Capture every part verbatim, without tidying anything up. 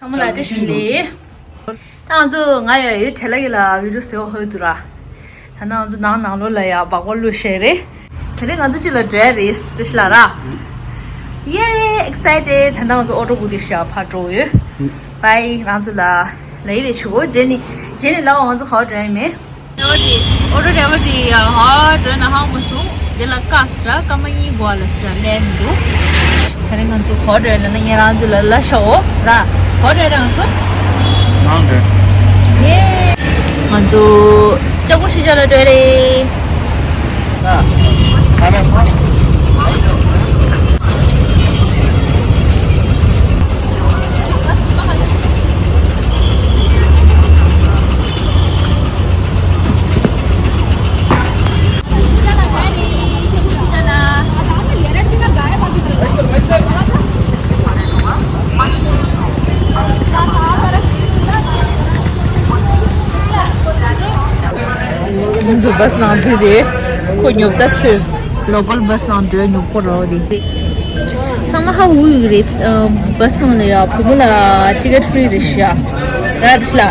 ཚང་མ་ལ་བཀྲ་ཤིས་བདེ་ལེགས། ད་ང་ཚོ་ང་ཡ་ཡོད་བྲེལ་ལ་ཡི་ལ་བི་ཌིའོ་བཟོ་ཧོལ་དུ་ར། ད་ནང་ཚོ་ནང་ནང་ལོ་ལ་ཡ་སྦག་སྦག་བླུགས་བཤད་རེད། དེ་རིང་ང་ཚོ་གཅིག་ལ་འགྲོ་ཡ་རེད་བཀྲ་ཤིས་ལ་ར། ཡེ། ཨེག་སའི་ཊེཌ། ད་ནང་ཚོ་ཨོ་ཊོ་བུག་དེ་ཤ་ཕར་འགྲོ་ཡོད། བའི་རང་ཚོ་ལ་ལ་ཡི་རེ་ཆུ་གོ་རྗེས་ནི་རྗེས་ནི་ལ་འོ་ང་ཚོ་ག་བ་འགྲོ་ཡ་མེད། ཨོ་ཊོ་ཌ་རའི་ཝར་དེ་ཡ་ཧ་འགྲོ་ན་ཧང་མ་སོང་། དེ་ལ་ཀ་སི་ར་སྐར་མ་གཉིས་འགོར་ལ་སི་ར་ལས་མི་འདུག་དེ་རིང་ང་ཚོ་ག་བ་འགྲོ་ལ་ན་ངས་རང་ཚོ་ལ་ལ་ཤ་འོ་ར་ག་བ་འགྲོ་རང་ཚོ། ནང་འགྲོ། ཡེ། ང་ཚོ་ལྕགས་པོ་ཤི་ཅ་ལ་འགྲོ་རེད། ང་ཚོ་བྷ་སི་ནང་ཚུད་དེ་ཁོ་ཉོབ་ད་ཚུད། ལོ་ཀལ་བྷ་སི་ནང་འགྲོ་ཉོབ་ཁོ་རོ་དེ། ཚང་མ་ཧ་འུ་ཡི་རེད། བྷ་སི་ནང་ལ་ཡ་བུ་མོ་ལ་ཊི་ཀེ་ཊི་ཧྥི་རི་རེད་ཤག་ར་དེ་ཤ་ལ།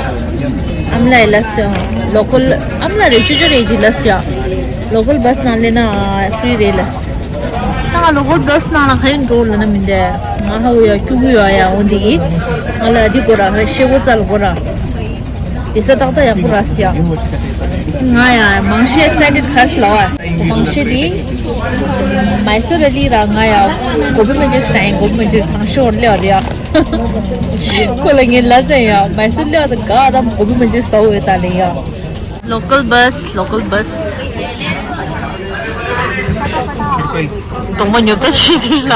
ཨ་མ་ལ་ཡི་ལ་སི་ལོ་ཀལ་ཨ་མ་ལ་རེད་ཅོ་ཅོ་རེད་ཅི་ལ་སི་ཡ། ལོ་ཀལ་བྷ་སི་ནང་སླེབས་ན་ཧྥི་རི་རེད་ལ་སི། ད་ང་ལོ་ཀལ་བྷ་སི་ནང་ལ་ག་ཡིན་འགྲོ་ལ་ན་མི་འདས། ང་ཧ་འུ་ཡ་སྐྱུག་གི་ཡོད་ཡ་འོ་འདི་ཡིན། ང་ལ་འདི་དགོས་ར་རེད་ཤེ་བོ་ཙལ་དགོས་ར། དེ་ས་ཏག་ཏག་ཡག་པོ་ར་སི་ཡ། ང་ཡ་མང་ཤོས་ཨེག་སའི་ཊེཌ་ག་རེ་ལ་བ། མང་ཤོས་དེ་མའི་སོར་ལ་ལི་ར་ང་ཡ་གོ་བི་མན་ཅུ་རི་ཟ་ཡིན། གོ་བི་མན་ཅུ་རི་དང་ཤོར་སླེབས་དེ་ཡ། ཁོ་ལ་ངས་ལ་ཙན་ཡ་མའི་སོར་སླེབས་དེ་ག་དམ་གོ་བི་མན་ཅུ་རི་ཟ་འོ་ཡོད་ད་ལེ་ཡ། ལོ་ཀལ་བྷ་སི། ལོ་ཀལ་བྷ་སི། གདོང་པ་ཉོབ་ད་ཤི་ཅི་ལ།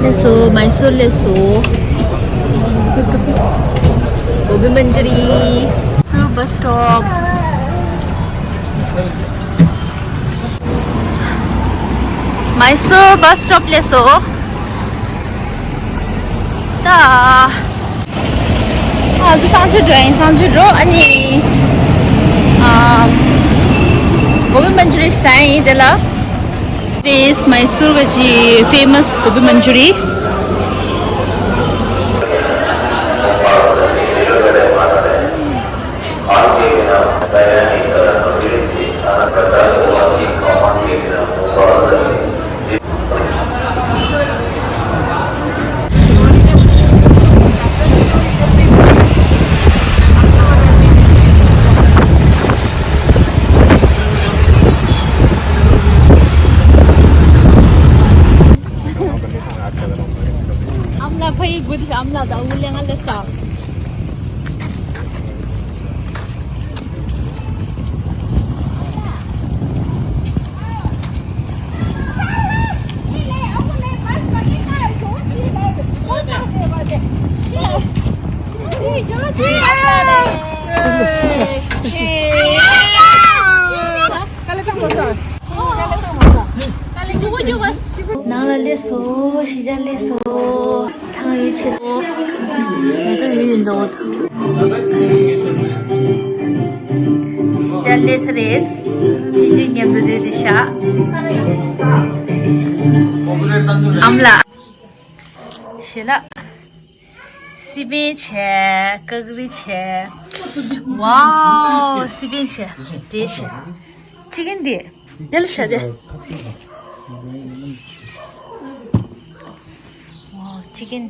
སླེབས་སོང་། མའི་སོར་སླེབས་སོང་། གོ་བི་མན་ཇུ་རི། མའི་སོར་བྷ་སི་སི་ཊོབ། མའི་སོར་བྷ་སི་སི་ཊོབ་སླེབས་སོང་། ད། ང་ཚོ་གསང་སྤྱོད་འགྲོ་ཡིན། གསང་སྤྱོད་འགྲོ། ཨ་ནི། ཨ། གོ་བི་མན་ཇུ་རི་ཟ་ཡིན་དེ་ལ། This Mysore གི་famous gobi manchuri. ཨ་མ་ལགས་ཕ་ཡུལ་དགོས་དུས་ཨ་མ་ལགས་དང་འུ་ལེ་ང་ལེ་ས། ནང་ལ་སླེབས་སོང་། གཞིས་ཆགས་སླེབས་སོང་། ཐང་ཡོད་ཆེ་སོང་། ང་ཚོ་ཡོད་ཡོད་འདུག་གཞིས་ཆགས་སླེབས་ས་རེད། ཅི་ཅི་མཉམ་དུ་བསྡད་དེ་བཞག་ཨ་མ་ལགས། ཞལ་ལག་སི་པན་བྱས། ཀ་ཀ་རི་བྱས། ཝའོ། སི་པན་བྱས། འབྲས་བྱས། ཅི་ཀན་འདི། འདི་ལ་བཞག་སྟེ། ཝའོ། ཅི་ཀན།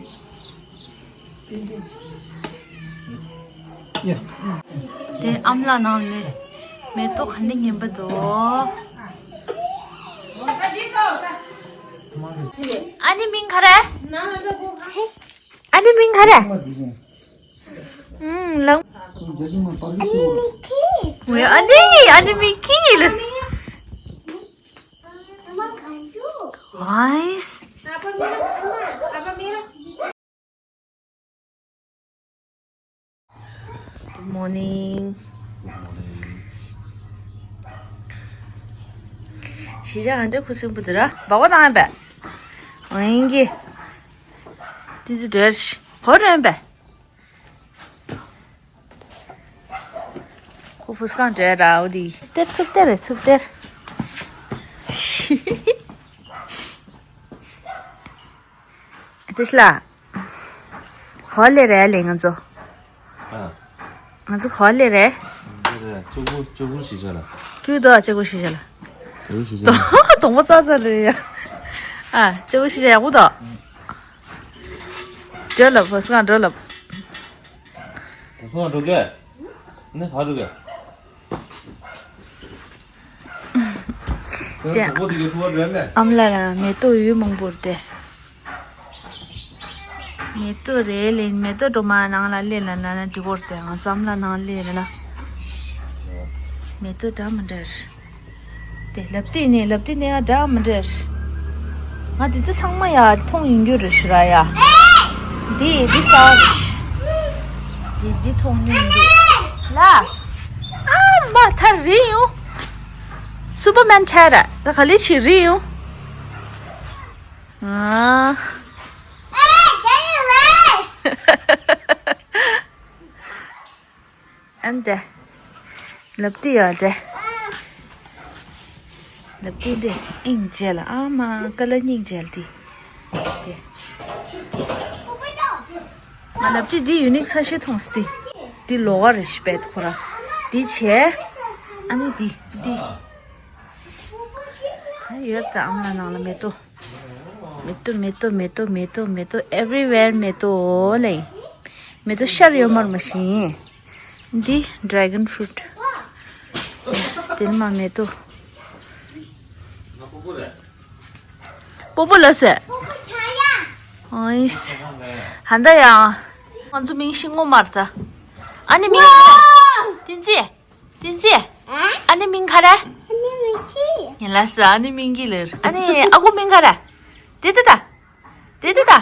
དེ་ཨ་མ་ལགས་ནང་ནས། མེ་ཏོག་ག་འདྲ་སྙན་པ་འདུག་ཨ་ནི་མིང་ག་རེ། ཨ་ནི་མིང་ག་རེ། ཨུམ་ལང་། ཨ་ནི་ཨ་ནི་མིང་གི་ལ། Nice. Good morning. ཞི་ཅང་ཨ་འདྲ་ཁུ་སིམ་པོ་འདི་ར་སྦག་པ་བཏང་ཡིན་པས། ཨང་གི། ཏི་ཙི་འདྲ་ཞིག་གོ་རེད་ཡིན་པས། ཁོ་ཕུ་སྐང་འདྲ་ར་འོ་དི། ཚུབ་སྟེར་ཚུབ་སྟེར་ཚུབ་སྟེར། ཨ་ཅེ་ཤི་ལ། ག་པར་སླེབས་རེད་ལེ་ང་ཚོ། ཨ། ང་ཚོ་ག་པར་སླེབས་རེད། འདི་རེད། ལྕགས་པོ་ལྕགས་པོ་ཞིག་བྱ་ལ། ཁྱོད་དོ་ལྕགས་པོ་ཞིག་བྱ་ལ། ལྕགས་པོ་ཞིག་བྱ་ལ། གདོང་པ་ཙག་ཙག་རེད་ཡ། ཨ་ལྕགས་པོ་ཞིག་བྱ་ཡག་པོ་དོ། འགྲོ་ལབ་ཕོ་སྐང་འགྲོ་ལབ། ཕོ་སྐང་འགྲོ་གས། ནི་ག་འགྲོ་གས། དེ་ཨམ་ལགས་ལ་མེ་ཏོག་ཡོད་མང་པོ་རེད་དེ། མེ་ཏོག་རེད་ལེ། མེ་ཏོག་སྒྲོལ་མ་ནང་ལ་སླེབས་ལ་ན་ན་འགྲིག་གོ་རེད་དེ། ང་ཚོ་ཨམ་ལགས་ནང་སླེབས་ལ་ན། མེ་ཏོག་འདྲ་མི་འདྲ་རེད། དེ་ལབ་ཏི་ནས་ལབ་ཏི་ནས་ང་འདྲ་མི་འདྲ་རེད། ང་དེ་ཚོ་ཚང་མ་ཡ་མཐོང་ཡིན་རྒྱུ་རེད་ཤི་ར་ཡ། འདི་འདི་ས་རེད། འདི་འདི་མཐོང་མྱོང་འདུག་ལ། ཨ་མ་ཐར་རེད་ཡོང་། སུ་པར་མན་ཐར་ར་ད་ག་ལེ་ཆི་རེད་ཡོང་། ཨ། ཨན་ཏེ། ལབ་ཏི་ཡོད་ཏེ། ལབ་ཏི་འདི་ཨིང་རྗེ་ལ་ཨ་མ་ཀ་ལ་སྙིང་རྗེ་ལ་ཏི། ཏེ། ང་ལབ་ཏི་འདི་ཡུ་ནིག་ས་ཤི་ཐོང་སི་ཏི། འདི་ལོ་བ་རེ་ཤི་པེད་ཁོ་ར། འདི་བྱས། ཨ་ནི་འདི་འདི། ཨ་ཡོད་ད་ཨམ་ལ་ནང་ལ་མེ་ཏོག་མེ་ཏོག་མེ་ཏོག་མེ་ཏོག་མེ་ཏོག་མེ་ཏོག་everywhere མེ་ཏོག་ལེ། མེ་ཏོག་ཤར་ཡོད་མར་མ་ཤེས། འདི་dragon fruit། དེ་ནི་མ་མེ་ཏོག་པོ་པོ་ལ་ཟེར། ཨོ་ཡིས། ཧན་ད་ཡང་། ང་ཚོ་མིང་ཤི་ངོ་མར་ད། ཨ་ནི་མིང་། ཏིན་ཙི། ཏིན་ཙི། ཨ་ནི་མིང་ག་རེ། ཨ་ནི་མིང་གི། ཡིན་ལ་ས་ཨ་ནི་མིང་གི་ལེར། ཨ་ནི་ཨ་ཁུ་མིང་ག་རེ། དེ་དེ་ད། དེ་དེ་ད།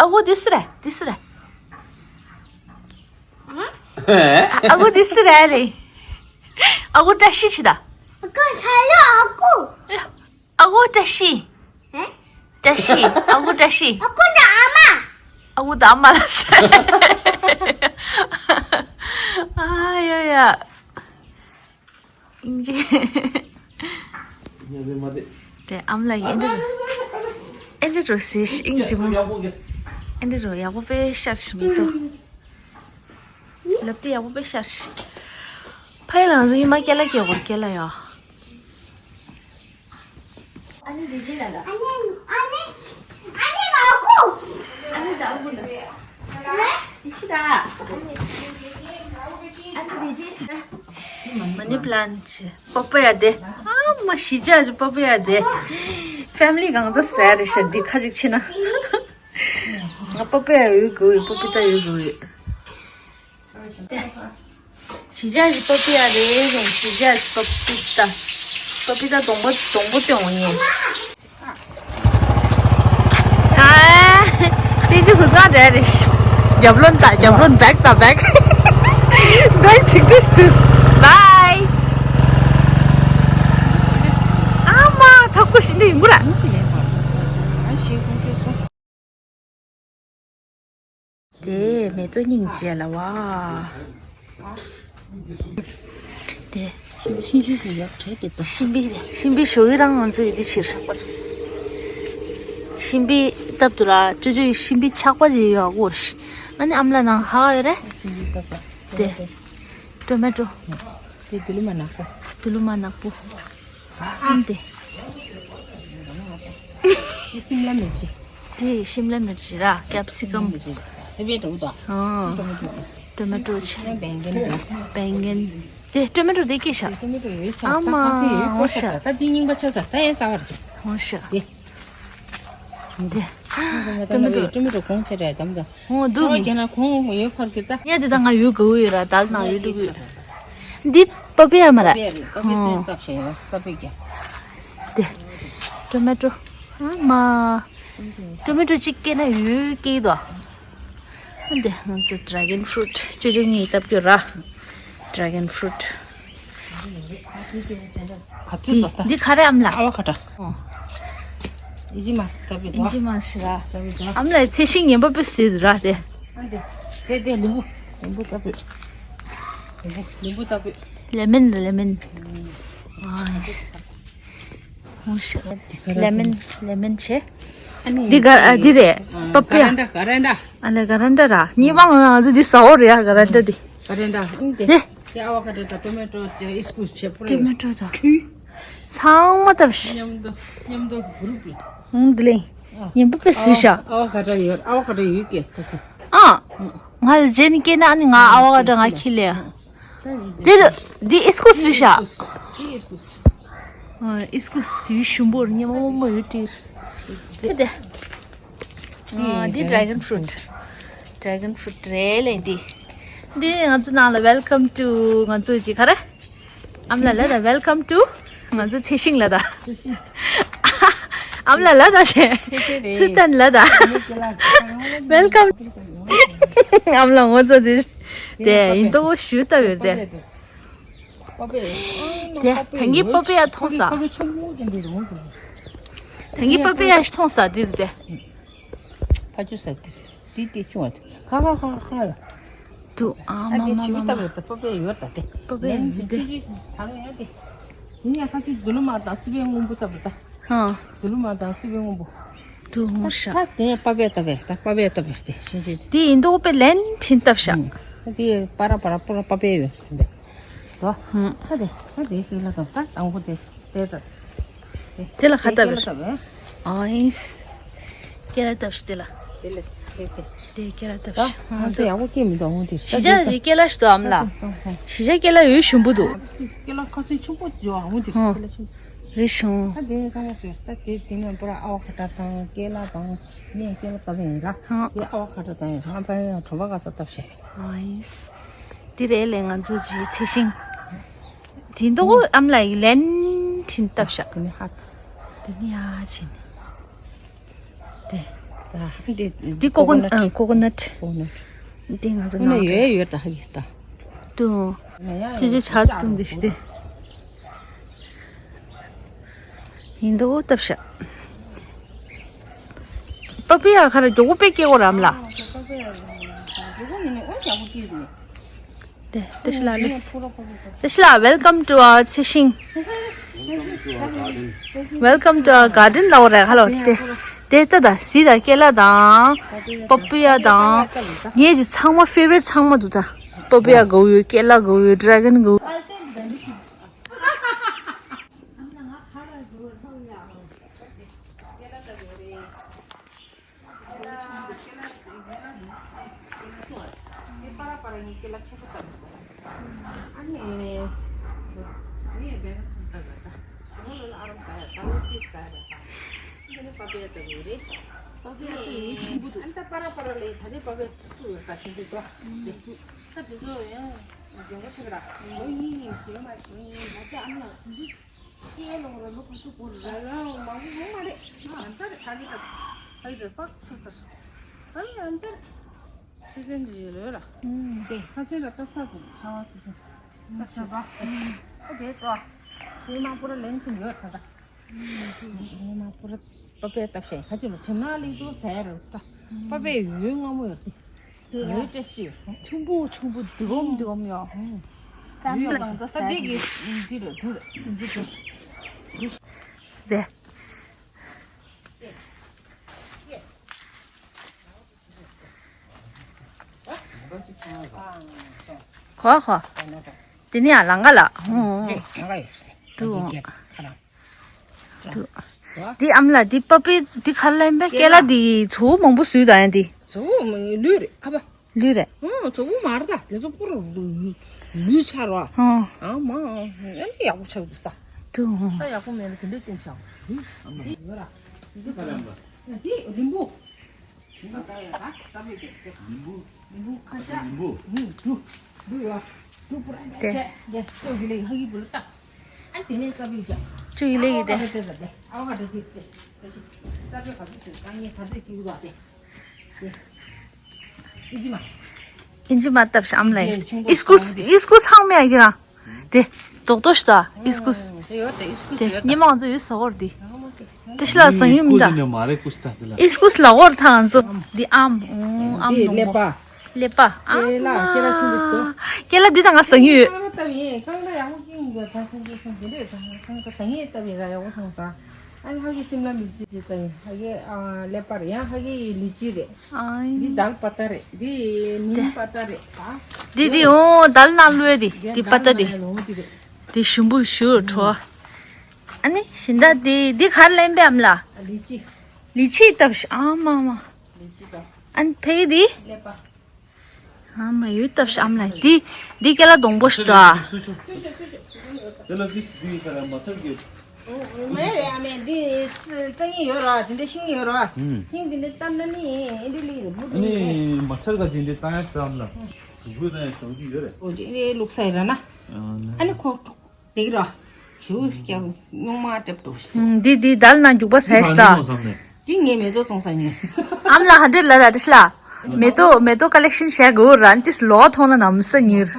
ཨ་ཁུ་དེ་སུ་རེད། དེ་སུ་རེད། ཨ་ཁུ་དེ་སུ་རེད་ལེ། ཨ་ཁུ་བཀྲ་ཤིས་ཆི་ད། ཨ་ཁུ་ཁ་ལོ་ཨ་ཁུ། ཨ་ཁུ་བཀྲ་ཤིས། ཨེ། བཀྲ་ཤིས། ཨ་ཁུ་བཀྲ་ཤིས། ཨ་ཁུ་ད་ཨ་མ། ཨ་ཁུ་ད་ཨ་མ་ལ་ཟེར། ཨ་ཡ་ཡ། ཨིན་ཇི། དེ་ཨམ་ལགས་ཀྱིས་ཨེ་འདྲ་རུ། ཨེ་འདྲ་རུ་ཟེར་ཤི་ཨིན་ཇི་མོ། ཨེ་འདྲ་རུ་ཡག་པོ་དཔེ་ཤར་ཤི་མི་འདུག་ལབ་དེ་ཡག་པོ་དཔེ་ཤར་ཤི། ཕ་ཡི་ལང་ཚོ་ཡིན་མ་སྐྱ་ལ་སྐྱ་གོར་སྐྱ་ལ་ཡ། ཨ་ནི་དེ་རྗེས་ལ་ལ། ཨ་ནི་ཨ་ནི་ཨ་ནི་ཨ་ཁུ། ཨ་ནི་ད་ཨ་ཁུ་ལ། དེ་ཤི་ད། ཨ་ནི་དེ་རྗེས་ཤི་ད། མ་ནི་པ་ལན་ཆི། པ་པ་ཡ་དེ། ཨ་མ་ཤི་ཅག་ཅི་པ་པ་ཡ་དེ། ཕེ་མི་ལི་གང་ཚ་ཟེར་རེད་ཤག་འདི་ཁ་ཅིག་ཕྱིན་ན། ང་པ་པ་ཡ་ཡོད་དགོས་ཡོད། པ་པི་ཏ་ཡོད་དགོས་ཡོད། ཞི་ཅག་གི་པ་པི་ཡ་རེད་རུང་། ཞི་ཅག་གི་པ་པི་ཏ། པ་པི་ཏ་སྡོང་པོ་སྡོང་པོ་སྟོན་འོང་ངས། ཨ། དེ་དུས་ཁུ་སང་རེད་རེད། རྒྱབ་ལོན་ད་རྒྱབ་ལོན་བེག་ད་བེག་བེག་ཅིག་ཏུ་ཞུ། བའི། ཨ་མ་ཐག་པོ་ཞིག་འདི་ཡིན་པོ་ར། དེ་མེ་ཏོག་སྙིང་རྗེ་ལ་བ། དེ། ཤིང་ཤིང་ཤིང་ཡག་གྲས་དེ་ལྟ། ཤིང་པི་ཤིང་པི་ཞོ་ཡི་རང་ང་ཚོ་ཡི་དེ་ཕྱིར། ཤིང་པི་སྟབས་དུ་ར་ཅོ་ཅོ་ཡི་ཤིང་པི་ཆག་པ་ཅིག་ཡོད་གོ། ཨ་ནི་ཨམ་ལ་ནང་ཧ་ཡོད་རེད། དེ། ཊོ་མེ་ཊོ། དེ་དུ་ལུ་མ་ནག་པོ། དུ་ལུ་མ་ནག་པོ། ཨམ་དེ། དེ་སིམ་ལ་མིར་ཅི། དེ་ཤིམ་ལ་མིར་ཅི་ར། ཀེབ་སི་ཀམ། སི་པེ་ཏོ་ཏོ། ཨ། ཊོ་མེ་ཊོ་ཆེ། བེང་གན། བེང་གན། དེ་ཊོ་མེ་ཊོ་དེ་སྐྱེས་ཤག་ཊོ་མེ་ཊོ་ཡོད་ཤག་ཨ་མ། ད་ཁ་ཚིག་ཡོད་ཤག་ད་འདི་རྙིང་པ་ཆགས་ས། ད་ཡང་ཟ་བར་འགྱོ། འོ་ཤག་དེ། དེ། ཊོ་མེ་ཊོ། ཊོ་མེ་ཊོ་གོང་ཆེ་རེད་དམ་ད། འོ་འདུག་ཆ་བ་རྒྱ་ན་གོང་ཡོད་ཕར་གྱུར་ད། ཡ་དེ་ད་ང་ཡོད་དགའ་བོ་ཡོད་ར། ད་ནང་ཡོད་འདུག་ཡོད། འདི་པ་པི་ཡ་མ་ར། པ་པི་ཡ་རེད། པ་པི་ཡ་སོས་བཏབ་བྱས་ཡོད་རྩ་བོད་རྒྱ། དེ། ཊོ་མེ་ཊོ། ཨ་མ། ཊོ་མེ་ཊོ་གཅིག་སྐྱེས་ན་ཡོད་སྐྱེས་དོ། འདི་ང་ཚོ་dragon fruit ཅོ་ཅོ་གཉིས་བཏབ་རྒྱུ་ར། dragon fruit། ག་ཚོད་འདི་འདི་ག་རེ་ཨམ་ལགས། ཨ་བ་ཁ་ཏྲ། ཨོ། ཨིན་ཇི་མ་སི་ཏ་བི་ཏ། ཨིན་ཇི་མ་སི་ར། ཏ་བི་ཏ། ཨམ་ལགས་ཚེ་ཤིང་ངན་པ་དཔེ་སྲིད་ར་དེ། ཨ་འདི། དེ་དེ་ལིམ་བུ། ལིམ་བུ་ཏ་བི། ལིམ་བུ་ལིམ་བུ་ཏ་བི། ལེ་མན་ར་ལེ་མན། ཨ། ཧོ་ཤ། ལེ་མན་ལེ་མན་ཆེ། ཨ་ནི་འདི་ག་ཨ་འདི་རེད། ཨ་པ་པི་ཡ། ག་རན་ཏྲ་ག་རན་ཏྲ། ཨ་ལེ་ག་རན་ཏྲ་ར། ཉི་མ་ང་ང་ཚོ་འདི་ཟ་འོ་རེད་ཡ་ག་རན་ཏྲ་འདི། ག་རན་ཏྲ་ཨ་ནི་དེ། དེ། དེ་ཨ་བ་ཁ་ཏྲ་དང་ཊོ་མེ་ཊོ་དང་ཨིས་ཀུ་སི་ཆེ་པོ་རེད། ཊོ་མེ་ཊོ་དང་། ཚང་མ་བཏབ་ཤག་མཉམ་དུ་མཉམ་དུ་གུ་རུབ་རེད། ཧུང་དི་ལེ། ཨ། ཉིན་པོ་དཔེ་བཟོས་ཤག་ཨ་བ་ཁ་ཏྲ་ཡོད། ཨ་བ་ཁ་ཏྲ་ཡོད་ཀྱེ་ས་ཚེ། ཨ། ང་ལ་རྗེས་ནས་སྐྱེས་ན་ཨ་ནི་ང་ཨ་བ་ཁ་ཏྲ་ང་ཁྱི་ལེ། འདི་ལ་འདི་ཨིས་ཀུ་སི་རེད་ཤག་ཨིས་ཀུ་སི། ཨ་ཨིས་ཀུ་སི་ཞུམ་པོར་སྙེ་མོ་མོ་ཡོད་ཀྱི། དེ་དེ། ཨ་འདི་dragon fruit། dragon fruit རེད་ལེ་འདི། འདི་ང་ཚོ་ནང་ལ་welcome to ང་ཚོ་ཅི་ག་རེ། ཨམ་ལ་ལ་ད་welcome to ང་ཚོ་ཚེ་ཤིང་ལ་ད། ཨམ་ལ་ལ་ད་ཞེ། ཚེ་ཤིང་རེད། ཚུལ་ལྡན་ལ་ད། welcome ཨམ་ལ་ངོ་ཚ་དེ། དེ་ཡིན་དོ་ཞུ་ལྟ་བུར་དེ། དེ་ད་གིན་པ་པི་ཡ་མཐོང་ས། ད་གིན་པ་པི་ཡ་ཞིག་མཐོང་ས་འདིར་དེ། ཕ་ཆུ་ས་དེ། དེ་དེ་ཆུང་བ་དེ། ཁ་ཁ་ཁ་ཁ་ཡ། དུ་ཨ་ཨ་དེ་མ་ཞིབ་མ་ལྟ་མ། བུར་དེ་པ་པི་ཡ་ཡོད་ད་དེ། པ་པི་ཡ་ཡོད་དེ། ད་ལོ་ཡ་དེ། ཡིན་ཡ་ཁ་ཅིག་དུ་ལུ་མ་དང་སི་པན་སྔོན་པོ་ལྟ་བུ་ད། ཧ། དུ་ལུ་མ་དང་སི་པན་སྔོན་པོ། དུ་ངོ་ཤ། ད་དེ་པ་པི་ཡ་ལྟ་བུ་ད་པ་པི་ཡ་ལྟ་བུ་དེ་ཤིན་ཤིན། དེ་ཡིན་དུ་པེ་ལན་ཁྲིན་བཏབ་ཤག་ཨ་དེ་པ་ར་པ་ར་པོ་ར་པ་པི་ཡ་ཡོད་ཟིན་པས། ད་ཧ། ད་དེ་ད་དེ་ཤིག་ལ་དང་ད་དང་པོ་དེ་དེ་ད། དེ་ལ་ཁ་བཏབ་པས། ཨ་ཨིན། སྐེ་ལ་བཏབ་ཤི་དེ་ལ། དེ་ལ་དེ་དེ། དེ་སྐེ་ལ་བཏབ་ཤི། ཨ་དེ་ཡག་པོ་སྐྱེས་མི་འདུག་ཨ་དེ། གཞིས་ཆགས་ཀྱི་སྐེ་ལ་ཞིག་འདུག་ཨམ་ལགས། གཞིས་ཆགས་སྐེ་ལ་ཡོད་ཞིམ་པོ་འདུག་སྐེ་ལ་ཁ་སང་ཆུང་པོ་ཡོད་ཨ་དེ། ཧ། སྐེ་ལ་ཆུང་པོ། རེད་བྱུང་། ད་དེ་ཚང་མ་བཟོས་ད་དེ་དེ་ནས་པུ་ར་ཨ་བ་ཁ་ཏྲ་དང་སྐེ་ལ་དང་ནས་སྐེ་ལ་བཏབ་ཡིན་ར། ཧ། དེ་ཨ་བ་ཁ་ཏྲ་དང་ཡིན་ར། ཨ་ཕ་ཡང་གྲོ་པ་ག་ས་བཏབ་ཤི། ཨ་ཨིན། དེ་རེད་ལས་ང་ཚོ་ཇི་ཚེ་ཤིང་། དེ་འདུག་ཨམ་ལགས་ཡིག་ལན་ཁྲིན་བཏབ་ཤག་དེ་ནི་ཧ། དེ་ནི་ཡ་ཆེ་ནི། དེ། ད་དེ་དེ་ཀོ་ཀོ་ནཊ། ཀོ་ཀོ་ནཊ། ཀོ་ཀོ་ནཊ། དེ་ང་ཚོ་ནང་ཡོད་ཡོད་ད་ཧ་གི་ད། དུ། ཅི་ཅི་ཆ་དུང་དེ་ཤི་དེ། ཡིན་འདུག་བཏབ་ཤག་པ་པི་ཡ་ཁ་ར་མགྱོགས་པོ་དཔེ་སྐྱེ་གོ་རམ་ལ། དེ་དེ་ཤི་ལ་ལིགས། དེ་ཤི་ལ་welcome to our ཚེ་ཤིང་། Welcome to our garden ལ་འོ་ར་ཧ་ལོ་དེ། དེ་ལྟ་ད་སི་ད་ཀེ་ལ་དང་། པ་པི་ཡ་དང་། ངའི་ཅི་ཚང་མ་favorite ཚང་མ་འདུག་ད། པ་པི་ཡ་གོ་ཡོད་ཀེ་ལ་གོ་ཡོད་dragon གོ་ཡོད། སྐྱེས་ལོང་ར་ལུག་ཁུ་ཚུགས་པོ་ར་ར་མང་པོ་ཡོང་མ་རེད། ཨ་ཙར་ཕ་གི་ད་ཕ་གི་ད་ཕག་ཆགས་ཚར། ཨ་ནི་ཨ་ཙར་སི་ཙན་རི་ལོས་ར། དེ་ཁ་ཚན་ལ་སྟག་ཚག་ཚུགས་ཤ་བ་སི་ཙན། སྟག་ཚག་པ། ཨ་དེ་ཏོ། དེ་མང་པོ་ར་ལེན་ཐུབ་ཡོད་ད་ད། དེ་མང་པོ་ར་པ་པའི་བཏབ་ཤེས་ཁ་ཅིག་ལ་ཁྱིམ་ནང་ལས་དུ་ཟས་ར་ད། པ་པའི་ཡོད་ངོ་མོ་ཡོད་དེ། ཆུང་པོ་ཆུང་པོ་འདི་གོམ་འདི་གོམ་ཡོ། ད་འདི་གི་འདི་རུ་འདི་རུ་འདི་རུ། དེ། ཁོ་ཁོ། དེ་ནི་ཡང་ལང་ག་ལ། ཧུང་ཧུང་། ཏུ། ཏུ། འདི་ཨམ་ལ་འདི་པ་པི་འདི་ཁ་ལེན་པའི་སྐེ་ལ་འདི་ཚོ་མང་པོ་བཟོས་ད་ཡང་འདི། ཚོ་མང་ལུས་རེད་ཨ་ཕ། ལུས་རེད། ཨང་ཚོ་བུ་མར་ད་དེ་ཚོ་པུ་རུ་རུ་རུ་ ལུས་ཆགས་རོ། ཨ་མ། ཨ་ནི་ཡག་པོ་ཆགས་འདུག་ས། ཏུ། ས་ཡག་པོ་མེད་ལ་དེ་འདྲས་བསྟན་ཤག་འདི་ཡོད་ར། འདི་ལིམ་བུ། ལིམ་བུ། ལིམ་བུ་ཁ་ཤ། ལིམ་བུ། འབྲུ། འབྲུ་ཡོད། འབྲུ་པུ་ར་ཆེ། དེ་ཅོ་གི་ལེ་ཧ་གི་བུ་ལ་བཏགས། ཨ་དེ་ནས་ཙ་པིག་རྒྱག་ཅུ་ཡི་ལེ་ཡི་དེ། ཨ་བ་ག་དེ་དེ་དེ། ཙ་པིག་ག་ཚོད་ཞིག་ཀ་ངས་ད་དེ་ཀྱི་བ་དེ། དེ། ཨིན་ཇི་མ། ཨིན་ཇི་མ་བཏབ་ཤམ་ལ། ཨིས་ཀུས་ཨིས་ཀུས་ཧང་མེ་ཨ་གི་རང་། དེ། དོག་དོ་ཤ་ད་ཨིས་ཀུས། དེ་ཉི་མ་ང་ཚོ་ཡོད་ས་འོར་དེ། དེ་ཤ་ལ་ཟང་ཡུམ་ད། ཨིས་ཀུས་ལ་འོར་ཐང་ང་ཚོ། འདི་ཨམ་ཨམ་ནོ། ཀླད་པ། ཨ་མ། ཀེ་ལ་ཆུང་དུ། ཀེ་ལ་འདི་ད་ང་ཟ་ཡོད། ཀང་ལ་ཡག་པོ་ཀིང་གི་ད་ཁོང་ཚོ་སོང་དེ་འདྲས་ད་ཁང་ཚོ་ད་ངས་ལྟ་བའི་ར་ཡག་པོ་སོང་ས། ཨ་ནི་ཧ་གི་སིམ་ལ་མི་ཅི་ཅི་ད་ཡིན་ཧ་གི་ཀླད་པ་རེད་ཡང་ཧ་གི་ལི་ཅི་རེད། འདི་དལ་པ་ཏ་རེད་འདི་ནིམ་པ་ཏ་རེད་ད། འདི་འདི་འོ་དལ་ནང་ལུས་འདི་འདི་པ་ཏ་འདི། འདི་ཞུམ་བུ་ཞུ་འཕྲོ། ཨ་ནི་ཤིན་ད་འདི་འདི་གར་ལེན་པའམ་ལ། ལི་ཅི། ལི་ཅི་བཏབ་ཤ་ཨ་མ་མ། ལི་ཅི་ད། ཨ་ནི་ཕ་གི་འདི། ཀླད་པ། ཨ་མ་ཡོད་སྟབས་ཤམ་ལ་འདི་འདི་ཀེ་ལ་སྡོང་པོ་ཞིག་ཏོ། ཀེ་ལ་འདི་འདི་ཁ་ལ་མ་ཚར་གི། མེད་རེད་ཨ་མས་འདི་རྩ་ངེས་ཡོད་ར་དེ་འདྲ་ཤིང་ཡོད་ར། ཤིང་དེ་འདྲ་བཏབ་ན་ནི་ཨེ་འདྲ་ལི་རེད་བུ་ཨ་ནི་མ་ཚར་ག་ཅིག་འདི་བཏང་ཡ་ཤམ་ལ། དུ་བུ་བཏང་ཡ་ཞོག་གི་ཡོད་རེད། ཨོ་ཅེ་ཨེ་ལུག་ས་ཡོད་ར་ན། ཨ་ནི་ཁོ། དེ་ར། ཞུ་ཀྱང་རྙོག་མ་སྒྲབ་འགྲོ་ཞིག་ཨུམ། འདི་འདི་དལ་ན་རྒྱུག་པ་ཟས་ཤ་ད། འདི་ངས་མེ་ཏོག་བཙོང་ས་ཉོས། ཨམ་ལ་ཧ་འདྲེ་ལ་ལ་དེ་ཤ་ལ། མེ་ཏོག་མེ་ཏོག་ཀ་ལེག་ཤན་བྱས་དགོས་ར་ཏིས་ལོ་ཐོང་ན་ནམ་ས་ཉིར།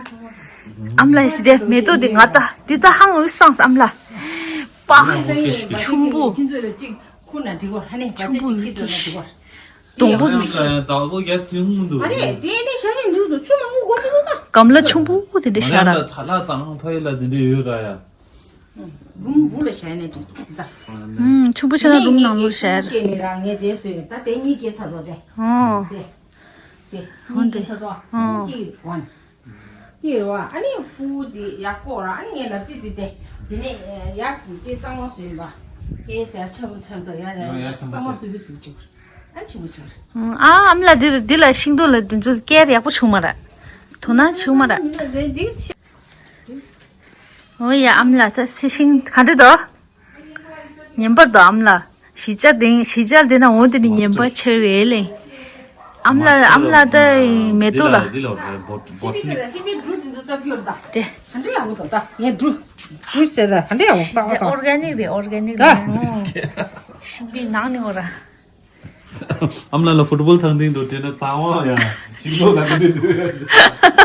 ཨམ་ལ་ཞི་དེ་མེ་ཏོག་འདི་ང་ད་འདི་ད་ཧང་འུ་སངས་ཨམ་ལ། པགས་ཆུམ་བུ། ཁྱིམ་ཚོད་ལ་གཅིག་ཁུར་ན་འགྲིག་གོ་ཧ་ནས་བ་ཆུམ་བུ་ཅིག་ཁྱི་འགྲོ་ན་འགྲིག་གོ། དང་པོ་འདི་ལ་ཡང་བདག་པོ་རྒྱ་དུས་མུ་འདུག་ཨ་རེ་དེ་འདྲ་ཤ་ཞིག་འདུག་འདུག་ཆུ་མང་པོ་གོ་མི་འདུག་ད། གམ་ལ་ཆུང་པོ་དེ་འདྲ་ཤ་ར། ད་ལ་དང་ཕ་ཡི་ལ་དེ་འདྲ་ཡོད་ར་ཡ། རུམ་བུ་ལ་ཤ་ནས་འགྲིག་འདུག་ད། ཧུམ་ཆུང་པོ་ཤ་ན་རུམ་ནང་ལོ་ཤ་ར། ནས་ར་ངས་དེ་སོས་ད་དེ་གཉིས་སྐྱེས་ཚར་རོ་དེ། ཧོ། དེ། དེ་གཉིས་སྐྱེས་ཚར་རོ། ཧོ། གཉིས་སྐྱེས་ཝན། དེ་རེད་བ། ཨ་ནི་སྤུ་གུ་དེ་ཡག་པོ་ར། ཨ་ནི་ངས་ལབ་དུས་དེ་དེ། དེ་ནས་ཡག་ཅིག་དེ་གཙང་མ་བཟོས་པ། དེ་ཟེར་ཆེན་པོ་ཆེན་པོ་ཡ་ཡ་ཡ་ཆེན་པོ་གཙང་མ་བཟོས་པའི་ཟུག་ཅིག་ཨ་ཆེན་པོ་ཆེན་པོ། ཨ་ཨམ་ལ་འདི་འདི་ལ་ཤིང་ཏོག་ལ་འདི་ཚོ་སྐྱེར་ཡག་པོ་བྱུང་མ་ར། དོ་སྣང་བྱུང་མ་ར། འོ་ཡ་ཨམ་ལ་ད་སེ་ཤིང་ག་འདྲ་དོ། ཉན་པར་དོ་ཨམ་ལ། ཞི་ཅར་དེ་ཞི་ཅར་དེ་ན་འོ་དེ་ནི་ཉན་པར་ཆེ་རེད་ལེ། ཨམ་ལ་ཨམ་ལ་ད་མེ་ཏོག་ལ། འདི་ལ་འདི་ལ་བོ་བོ་ཤིང་གི་ཤིང་གི་འབྲུ་དེ་ཚོ་བཏབ་རྒྱུ་རེད་ད། དེ། ག་འདྲ་ཡག་པོ་འདུག་ད་ངས་འབྲུ། འབྲུ་ཟེར་ད་ག་འདྲ་ཡག་པོ་གསར་པ་གསར་པ། ཨོར་ག་ནིག་རེད་ཨོར་ག་ནིག་རེད། ཤིང་པའི་ནང་ནས་འོ་ར། ཨམ་ལ་ལ་ཕུཊ་བོལ་ཐང་སྟེང་དུ་དྲན་ན་གཙང་བ་ཡང་ཅིག་ལོ་ད་ག་འདྲ་ཟེར།